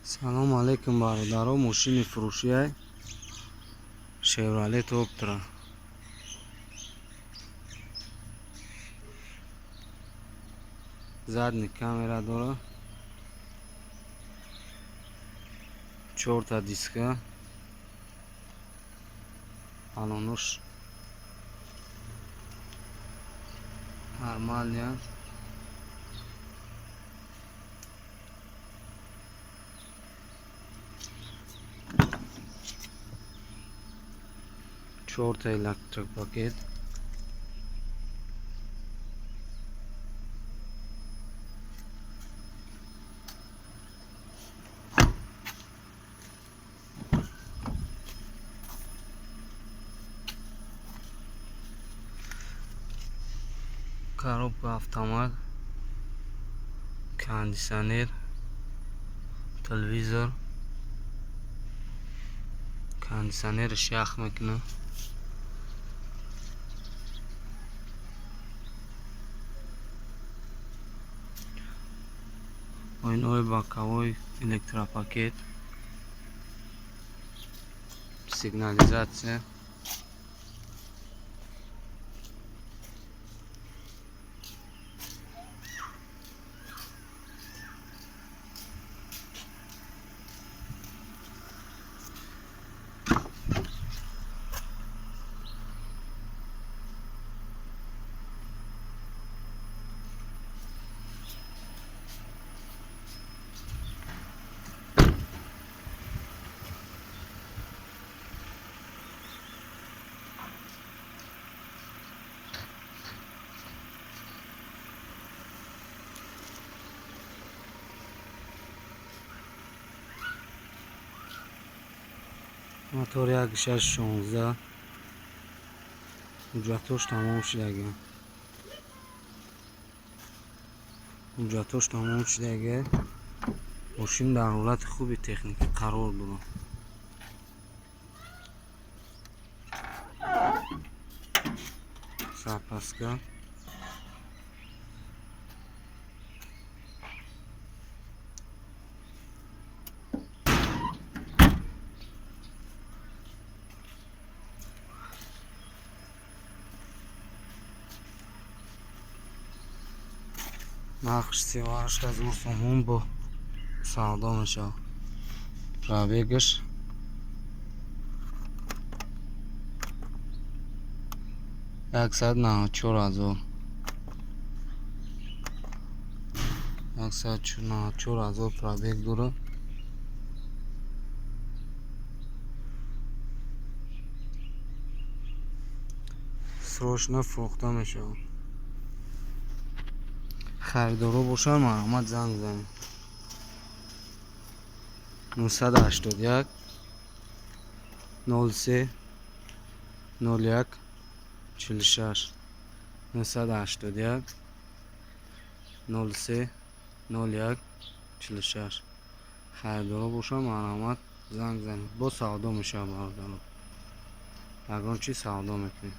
Салому алейкум, бародаро. Мошини фурӯшиай Шевролет Оптра. Задний камера дора, чорта диска, баллонош нормальный. Чорта электропакет. Коробка автомат, кондиционер, телевизор, кондиционерш ях мекунад. Оинаҳои боковой, электропакет, сигнализация. Мотор 1.6 16. Ҳуҷҷатҳош тамом шудага, ҳуҷҷатҳош тамом шудага. Мошин дар ҳолати хуби техникӣ қарор дорад. Запаска. Нархш 38 000 сомон, бо савдо мешавад. Пробегаш 194 000, 194 000 пробег дорад. Срочно фурӯхта мешавад. Харидоро бошанд, марҳамат, занг занед: 981 03 01 46, 981 03 01 46. Харидоро бошанд, марҳамат, занг занед. Боз савдо мешавад, бародаро, ягон чиз савдо мекунем.